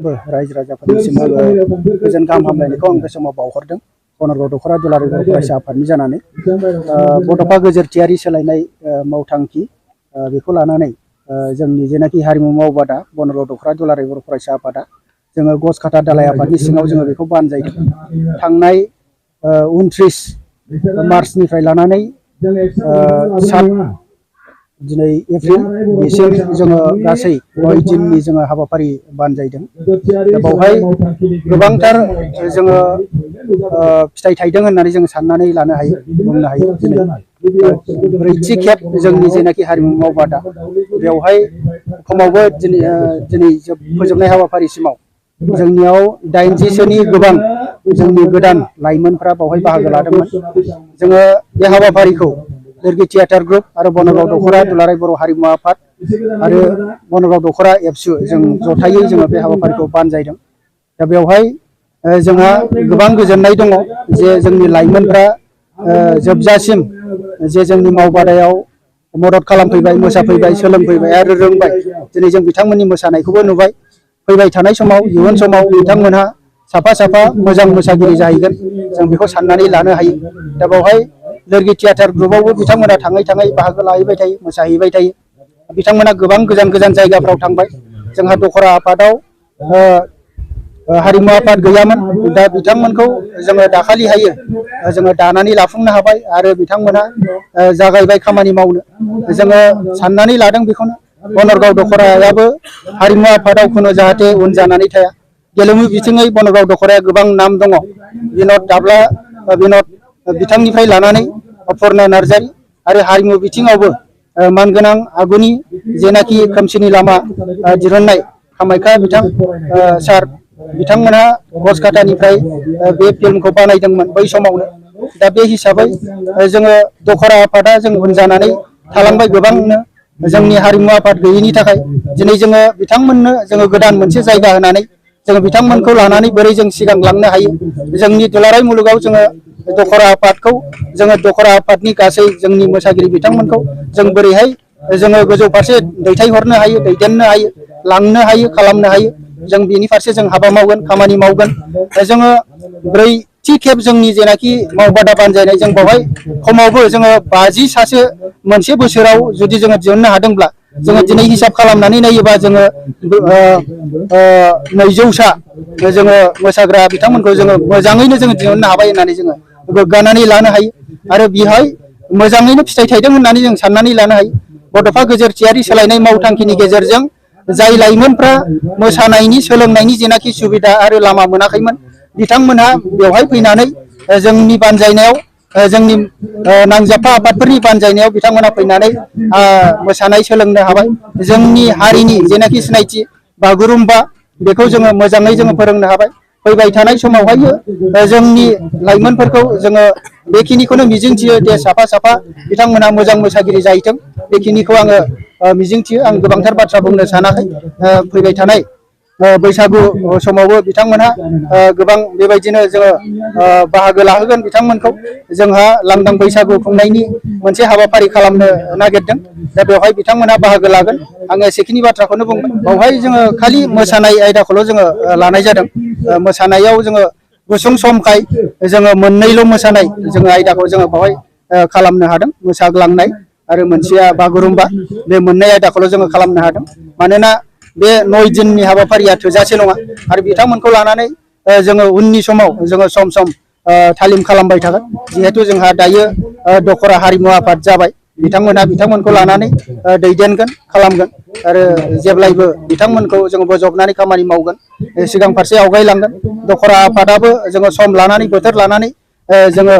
रायजो राजाफोरनिसिम गोजोन गाहाम हामलायनायखौ आं बे समाव बावहरदों। बनरगाव दखरा दुलाराय बर' फरायसा आफादनि जानानै बड'फा गोजोरथियारि सोलायनाय मावथांखि बेखौ लानानै जोंनि जेनाखि हारिमु मावबादा बनरगाव दखरा दुलाराय बर' फरायसा आफादा जोङो गसखाथा दालाय आफादनि सिङाव जोङो बेखौ बानजायदों। थांनाय 29 मार्चनिफ्राय लानानै 7 दिनै एप्रिल बेसिम जोङो गासै 9 दिननि जोङो हाबाफारि बानजायदों। दा बावहाय गोबांथार जोङो फिथाइ थायदों होननानै जों साननानै लानो हायो, बुंनो हायो। दिनै ब्रैथि खेब जोंनि जेनाखि हारिमु मावबादा बेवहाय खमावबो दिनै फोजोबनाय हाबाफारिसिमाव जोंनियाव 80सोनि गोबां जोंनि गोदान लाइमोनफ्रा बावहाय बाहागो लादोंमोन। जोङो बे हाबाफारिखौ लोरगि थियेटार ग्रुप आरो बनरगाव दखरा दुलाराय बर' हारिमु आफाद आरो बनरगाव दखरा एबसु जों जथायै जोङो बे हाबाफारिखौ बानजायदों। दा बेवहाय जोंहा गोबां गोजोननाय दङ जे जोंनि लाइमोनफ्रा जोबजासिम जे जोंनि मावबादायाव मदद खालामफैबाय, मोसाफैबाय, सोलोंफैबाय आरो रोंबाय। दिनै जों बिथांमोननि मोसानायखौबो नुबाय। फैबाय थानाय समाव इयुन समाव बिथांमोनहा साफा साफा मोजां मोसागिरि जाहैगोन, जों बेखौ साननानै लानो हायो। दा बेवहाय लोरगि थियेटार ग्रुपआवबो बिथांमोना थाङै थाङै बाहागो लाहैबाय थायो, मोसाहैबाय थायो। बिथांमोना गोबां गोजान गोजान जायगाफ्राव थांबाय। जोंहा दखरा आफादाव हारिमु आफाद गैयामोन। दा बिथांमोनखौ जोङो दाखालिहायो जोङो दानानै लाफुंनो हाबाय आरो बिथांमोना जागायबाय खामानि मावनो। जोङो साननानै लादों बेखौनो, बनरगाव दखरायाबो हारिमु आफादाव खुनु जाहाथे उन जानानै थाया। गेलेमु बिथिङै बनरगाव दखराया गोबां नाम दङ। बिनद दाब्ला बिनद बिथांनिफ्राय लानानै अपुर्ना नार्जारि आरो हारिमु बिथिङावबो मानगोनां आगुनि जेनाखि खोमसिनि लामा दिहुननाय कामाख्या बिथां सार बिथांमोनहा गसखाथानिफ्राय बे फिल्मखौ बानायदोंमोन बै समावनो। दा बे हिसाबै जोङो दखरा आफादा जों उन जानानै थालांबाय गोबांनो जोंनि हारिमु आफाद गैयैनि थाखाय। दिनै जोङो बिथांमोननो जोङो गोदान मोनसे जायगा होनानै जोङो बिथांमोनखौ लानानै बोरै जों सिगांलांनो हायो। जोंनि दुलाराय मुलुगाव जोङो दखरा आफादखौ जोङो दखरा आफादनि गासै जोंनि मोसागिरि बिथांमोनखौ जों बोरैहाय जोङो गोजौ फारसे दैथायहरनो हायो, दैदेननो हायो, लांनो हायो, खालामनो हायो। जों बेनि फारसे जों हाबा मावगोन, खामानि मावगोन। जोङो ब्रैथि खेब जोंनि जेनाखि मावबादा बानजायनाय जों बेवहाय खमावबो जोङो 50 सासो मोनसे बोसोराव जुदि जोङो दिहुननो हादोंब्ला जोङो दिनै हिसाब खालामनानै नायोबा जोङो 200सा जोङो मोसाग्रा बिथांमोनखौ जोङो मोजाङैनो जोङो दिहुननो हाबाय होननानै जोङो गोग्गानानै लानो हायो। आरो बेहाय मोजाङैनो फिथाइ थायदों होननानै जों साननानै लानो हायो। बड'फा गोजोरथियारि सोलायनाय मावथांखिनि गेजेरजों जाय लाइमोनफ्रा मोसानायनि सोलोंनायनि जेनाखि सुबिदा आरो लामा मोनाखैमोन, बिथांमोनहा बेवहाय फैनानै जोंनि बानजायनायाव जोंनि नांजाबफा आफादफोरनि बानजायनायाव बिथांमोना फैनानै मोसानाय सोलोंनो हाबाय। जोंनि हारिनि जेनाखि सिनायथि बागुरुम्बा बेखौ जोङो मोजाङै जोङो फोरोंनो हाबाय। फैबाय थानाय समावहायो जोंनि लाइमोनफोरखौ जोङो बेखिनिखौनो मिजिंथियो दे साफा साफा बिथांमोना मोजां मोसागिरि जाहैथों। बेखिनिखौ आङो मिजिंथियो। आं गोबांथार बाथ्रा बुंनो सानाखै। फैबाय थानाय बैसागु समावबो बिथांमोनहा गोबां बेबायदिनो जोङो बाहागो लाहोगोन बिथांमोनखौ। जोंहा लांदां बैसागु खुंनायनि मोनसे हाबाफारि खालामनो नागिरदों। दा बेवहाय बिथांमोनहा बाहागो लागोन। आङो एसेखिनि बाथ्राखौनो बुंबाय। बावहाय जोङो खालि मोसानाय आयदाखौल' जोङो लानाय जादों। मोसानायाव जोङो गुसुं समखाय जोङो मोननैल' मोसानाय जोङो आयदाखौ जोङो बावहाय खालामनो हादों। मोसाग्लांनाय आरो मोनसेया बागुरुम्बा, बे मोननै आयदाखौल' जोङो खालामनो हादों। मानोना बे 9 दिननि हाबाफारिया थोजासे नङा आरो बिथांमोनखौ लानानै जोङो उननि समाव जोङो सम सम तालिम खालामबाय थागोन। जिहेथु जोंहा दायो दखरा हारिमु आफाद जाबाय, बिथांमोनखौ लानानै दैदेनगोन, खालामगोन आरो जेब्लायबो बिथांमोनखौ जोङो बोजबनानै खामानि मावगोन, सिगां फारसे आवगायलांगोन। दखरा आफादाबो जोङो सम लानानै बोथोर लानानै जोङो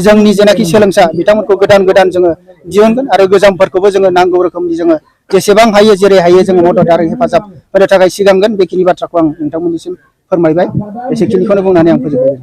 जोंनि जेनाखि सोलोंसा बिथांमोनखौ गोदान गोदान जोङो दिहुनगोन आरो गोजामफोरखौबो जोङो नांगौ रोखोमनि जोङो जेसेबां हायो जेरै हायो जोङो मदद आरो हेफाजाब होनो थाखाय सिगांगोन। बेखिनि बाथ्राखौ आं नोंथांमोननिसिम फोरमायबाय। एसेखिनिखौनो बुंनानै आं फोजोबबाय।